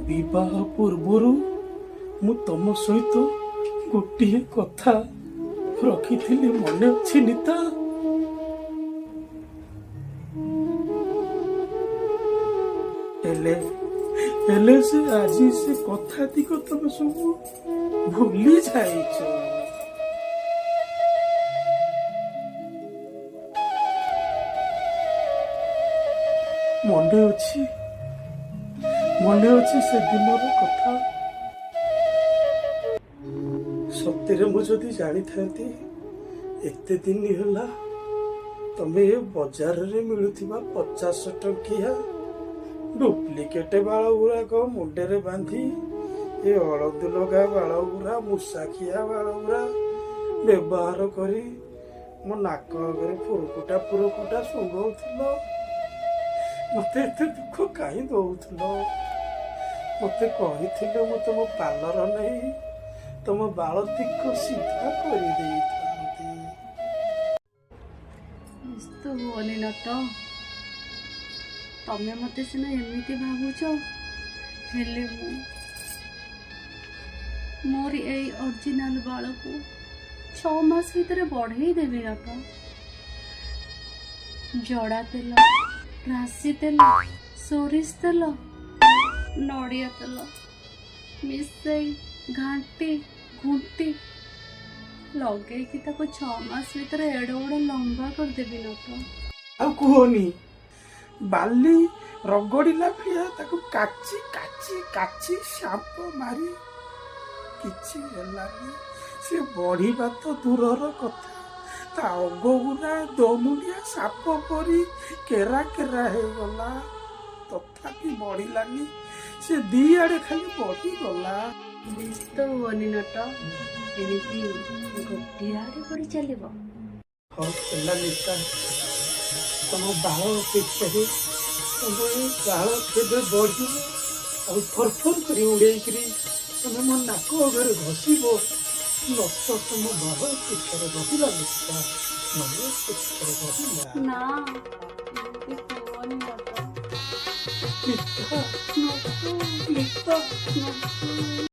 ବିବାହ ପୂର୍ବରୁ ମୁଁ ତମ ସହିତ ଗୋଟିଏ କଥା ରଖିଥିଲି, ମନେ ଅଛି ନିତା? ହେଲେ ହେଲେ ସେ ଆଜି ସେ କଥା ତିକ ତମେ ସବୁ ଭୁଲି ଯାଇଛ। ମନେ ଅଛି, ମନେ ଅଛି ସେ ଦିନର କଥା। ସତରେ ମୁଁ ଯଦି ଜାଣିଥାନ୍ତି, ଏତେ ଦିନ ହେଲା ତମେ ଏ ବଜାରରେ ମିଳୁଥିବା 50 ଟଙ୍କିଆ ଡୁପ୍ଲିକେଟ ବାଳ ଗୁଡାକ ମୁଣ୍ଡରେ ବାନ୍ଧି, ଏ ହଳଦୀ ଲଗା ବାଳ ଗୁଡା, ମୂଷାଖିଆ ବାଳ ଗୁଡା ବ୍ୟବହାର କରି ମୋ ନାକ ଆଗରେ ଫୁରକୁଟା ଫୁରକୁଟା ଶୁଙ୍ଘଉଥିଲ, ମତେ ଏତେ ଦୁଃଖ କାହିଁ ଦଉଥିଲ? ମତେ କହିଥିଲେ ମୁଁ ତମ ପାର୍ଲର ନେଇ ତମ ବାଳତିକ ସିଧା କରିଦେଇଥାନ୍ତି। ବ୍ୟସ୍ତ ହୁଅନି ନଟ। ତମେ ମତେ ସିନା ଏମିତି ଭାବୁଛ, ହେଲେ ମୁଁ ମୋର ଏଇ ଅରିଜିନାଲ ବାଳକୁ 6 ମାସ ଭିତରେ ବଢେଇ ଦେବି ନଟ। ଜଡ଼ା ତେଲ, ରାଶି ତେଲ, ସୋରିଷ ତେଲ, ନଡ଼ିଆ ତେଲ ମିଶେଇ ଘାଣ୍ଟି ଘୁଣ୍ଟି ଲଗେଇକି ତାକୁ 6 ମାସ ଭିତରେ ଏଡ଼େ ବଡ଼ ଲମ୍ବା କରିଦେବି ନଟ। ଆଉ କୁହନି, ବାଲି ରଗଡ଼ିଲା ଭଳିଆ ତାକୁ କାଚି କାଚି କାଚି ସାମ୍ପୋ ମାରି କିଛି ହେଲାନି। ସେ ବଢିବା ତ ଦୂରର କଥା, ତା ଅଗଗୁରା ଦୋମୁଣ୍ଡିଆ ସାପ ପରି କେରା କେରା ହେଇଗଲା, ତଥାପି ବଢିଲାନି। ସେ ଦିଆଡେ ଖାଲି ବଢିଗଲା। ବ୍ୟସ୍ତ ହୁଅନି ନଟ, ଏମିତି ଗୋଟିଏ ଆଡ଼େ ବଢ଼ି ଚାଲିବ। ହଉ ହେଲା ନିତା, ତମ ବାଳ ଅପେକ୍ଷାରେ। ତମ ଏ ବାଳ କେବେ ବଢିବ ଆଉ ଫରଫର କରି ଉଡେଇକିରି ତମେ ମୋ ନାକ ଅଗରେ ଘଷିବ। ନଟ ତମ ବାଳ ଅପେକ୍ଷାରେ ରହିଲା ନିତା, ବାଳ ଅପେକ୍ଷାରେ ରହିଲା। ନା, ଏମିତି କୁହନି ନଟ। ନିତା। ନଟ। ନିତା। ନଟ।